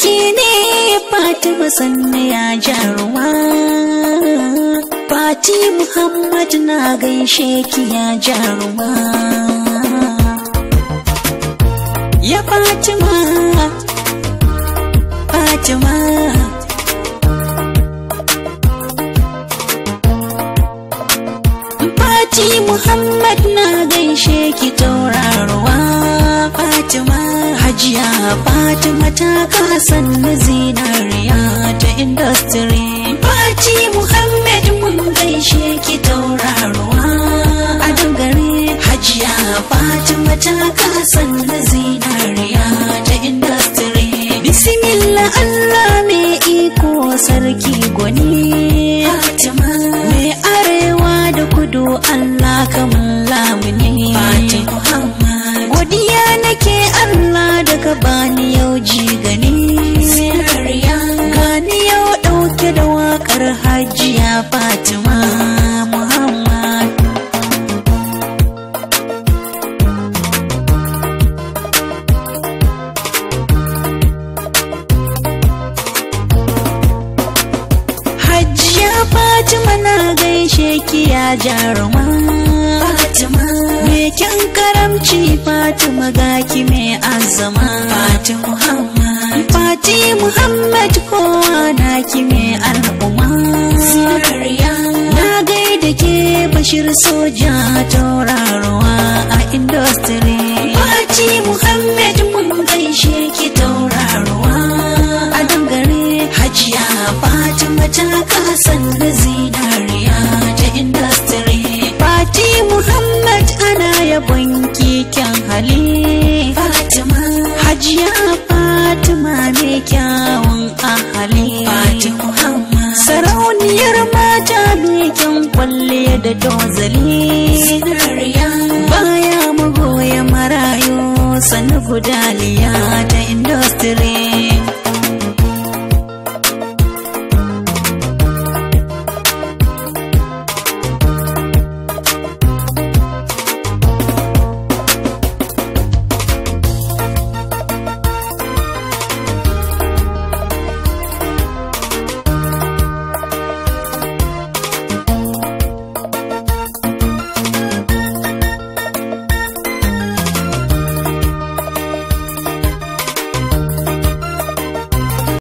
aiki ne Fatima sanne ya jaruma. Fati Muhammad na gaishe ki ya jaruma. Ya Fatima, Fatima. Fati Muhammad na gaishe ki tauraruwa. Fatima Hajiya Fatima ta kasan na zinariya ta industry. Fati Muhammad mun gaishe ki tauraruwa. A dangare Hajiya Fatima ta kasan na zinariya ta industry. Bismillah Allah mai iko sarki gwani. Fatima mai arewa da kudu Allah kamun lamuni. Fati Muhammad godiya nake Allah daga bani yau ji gani. Gani yau dauke da wakar Hajiya Fatima Muhammad. Hajiya Fatima na gaishe ki ya jaruma. Fatima me kyan karamci Fatima gaki me azama. Fati Muhammad Fati Muhammad kowa naki me al'umma. Na gaida ke Bashir soja tauraruwa a industry. Fati Muhammad mun gaishe ki tauraruwa. A dangare Hajiya Fatima ta kasan da zinariya ta industry. Fati Muhammad ana yabon keken hali. Fatima Hajiya Fatima mai kyawun ahali. Fati Muhammad sarauniyar mata mai kyan kwalle da tozali. Baya magoya marayu sanu gudaliya ta industry.